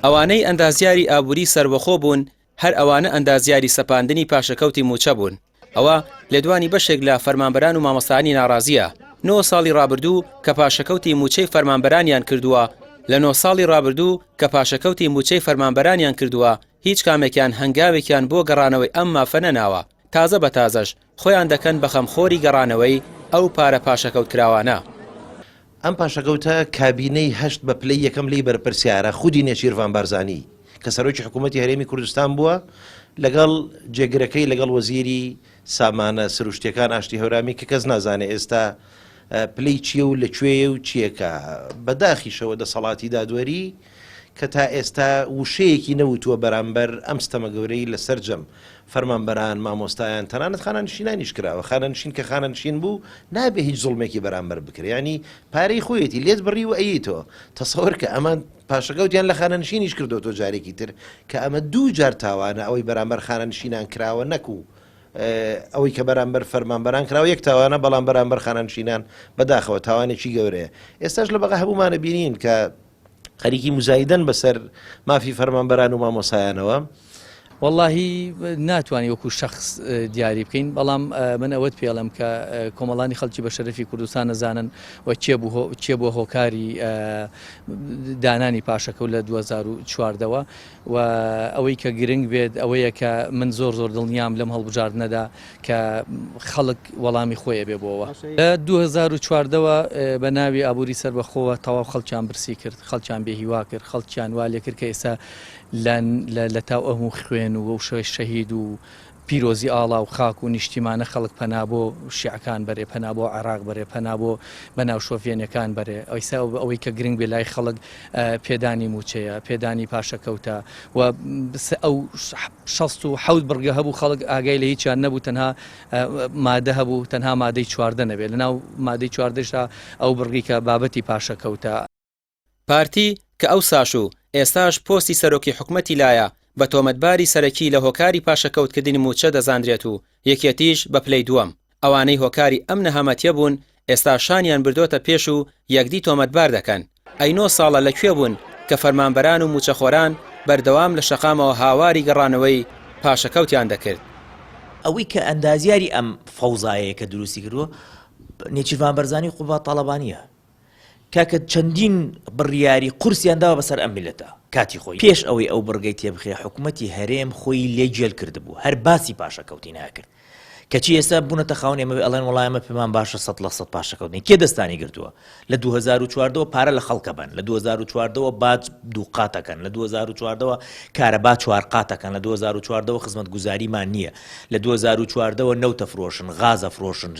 ئەوانەی ئەندازیاری ئابووری سەربەخۆ بوون هەر ئەوانە ئەندازیاری سەپاندنی پاشەکەوتی مووچە بوون. ئەوە لێدوانی بەشێک لە فەرمانبەران و مامۆستایانی ناڕازییە نۆ ساڵی ڕابردوو کە پاشەکەوتی مووچەی فەرمانبەرانیان کردووە لە نۆ ساڵی ڕابردوو کە پاشەکەوتی مووچەی فەرمانبەرانیان کردووە هیچ کامێکیان هەنگاوێکیان بۆ گەڕانەوەی ئەم مافە نەناوە تازە بە تازەش خۆیان دەکەن بە خەمخۆری گەڕانەوەی ئەو پارە پاشەکەوتکراوانە. ئەم پاشەکەوتە کابینەی هەشت بە پلەی یەکەم لێی بەرپرسیارە، خودی نێچیرڤان بارزانی کە سەرۆکی حکوومەتی هەرێمی کوردستان بووە لەگەڵ جێگرەکەی لەگەڵ وەزیری سامانە سروشتیەکان ئاشتی هەورامی کە کەس نازانێ ئێستا پلەی چییە و لە کوێیە و چیەکە بەداخیشەوە دەسەڵاتی دادوەری کە تا ئێستا وشەیەکی نەوتووە بەرامبەر ئەم ستەمە گەورەی لە سەرجەم فەرمانبەران، مامۆستایان، تەنانەت خانەنشینانیش کراوە، خانەنشین کە خانەنشین بوو نابێ هیچ زوڵمێکی بەرامبەر بکرێ، یانی پارەی خۆیەتی لێت بڕیوە ئەیەیتەوە، تەسەوەر کە ئەمان پاشەکەوتیان لە خانەنشینیش کردۆتەوە جارێکی تر کە ئەمە دوو جار تاوانە ئەوەی بەرامبەر خانەنشینان کراوە نەکو ئەوەی کە بەرامبەر فەرمانبەران کراوە یەک تاوانە بەڵام بەرامبەر خانەنشینان بەداخەوە تاوانێکی گەورەیە ئێستاش لە بەغا هەبوومانە بینین کە خەریکی موزایدەن بەسەر مافی فەرمانبەران و مامۆسایانەوە. وەڵاهی ناتوانین وەکو شەخس دیاری بکەین بەڵام من ئەوەت پێڵم کە کۆمەڵانی خەڵکی بە شەرەفی کوردستان نەزانن و کێ بوو کێ بووە هۆکاری دانانی پاشەکەوت لە 2014ەوە و ئەوەی کە گرنگ بێت ئەوەیە کە من زۆر زۆر دڵنیام لەم هەڵبژاردنەدا کە خەڵک وەڵامی خۆی ئەبێ بۆوە. لە 2014 وە بە ناوی ئابووری سەربەخۆوە تەواو خەڵکیان برسی کرد، خەڵکیان بێ هیوا کرد، خەڵکیان وا لێ کرد کە ئێستا لە لە تاو ئەه و خوێن و و شەهید و پیرۆزی ئاڵا و خاک و نیشتیمانە خەڵک پەنا بۆ شیعەکان بەرێ، پەنا بۆ عێراق بەرێ، پەنا بۆ بەناو شۆڤێنیەکان بەرێ. ئەویسا ئەوەی کە گرنگ بێ لای خەڵک پێدانی مووچەیە، پێدانی پاشەکەوتە و ئەو 67 بڕگە هەبوو خەڵک ئاگای لە هیچیان نەبوو تەنها مادە هەبوو تەنها مادەی 14 نەبێت لەناو مادەی چواردەشدا ئەو بڕگەی کە بابەتی پاشەکەوتە. پارتی کە ئەوساش و ئێستاش پۆستی سەرۆکی حکومەتی لایە بە تۆمەتباری سەرەکی لە هۆکاری پاشەکەوتکردنی مووچە دەزانرێت و یەکێتیش بە پلەی دووەم. ئەوانەی هۆکاری ئەم نەهامەتیە بوون ئێستا شانیان بردۆتە پێش و یەکدی تۆمەتبار دەکەن. ئەی نۆ ساڵە لە کوێ بوون کە فەرمانبەران و مووچەخۆران بەردەوام لە شەقامەوە هاواری گەڕانەوەی پاشەکەوتیان دەکرد؟ ئەوەی کە ئەندازیاری ئەم فەوزایەیە کە دروستی کردووە نێچیرڤان بەرزانی و قوباد تاڵەبانییە. کاکە چەندین بڕیاری قورسیان داوە بەسەر ئەم میللەتە کاتی خۆی. پێش ئەوەی ئەو بڕگەی تێبخرێ حکومەتی هەرێم خۆی لێ گێل کردبوو هەر باسی پاشەکەوتی ناکرد کەچی ئێستا بوونەتە خاوەن ئێمە ئەڵێن وەڵا ئێمە پێمان باشە سەد لە سەد پاشەکەوت نین کێ دەستانی گرتووە لە 2014ەوە پارە لە خەڵکە بەن لە 2014ەوە باج دووقاتەکەن لە 2014ەوە کارەبا چوارقاتەکەن لە 2014ەوە خزمەتگوزاریمان نییە لە 2014ەوە نەوتە فرۆشن غازە فرۆشن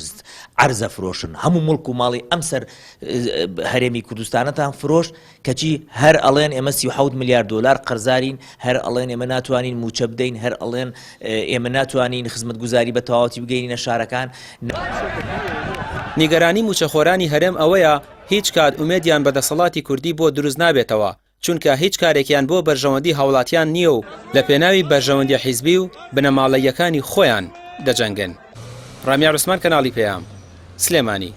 عەرزە فرۆشن هەموو موڵک و ماڵی ئەم سەر هەرێمی کوردستانەتان فرۆشت کەچی هەر ئەڵێن ئێمە 37 ملیار دۆلار قەرزارین هەر ئەڵێن ئێمە ناتوانین مووچە بدەین هەر ئەڵێن ئێمە ناتوانین خزمەتگوزاری بە تەواوەتی بگەینە شارەکان. نیگەرانی مووچەخۆرانی هەرێم ئەوەیە هیچ کات ئومێدیان بە دەسەڵاتی کوردی بۆ دروست نابێتەوە، چونکە هیچ کارێکیان بۆ بەرژەوەندی هاوڵاتیان نییە و لە پێناوی بەرژەوەندیە حیزبی و بنەماڵەییەکانی خۆیان دەجەنگن. ڕامیار عوسمان کەناڵی پەیام، سلێمانی.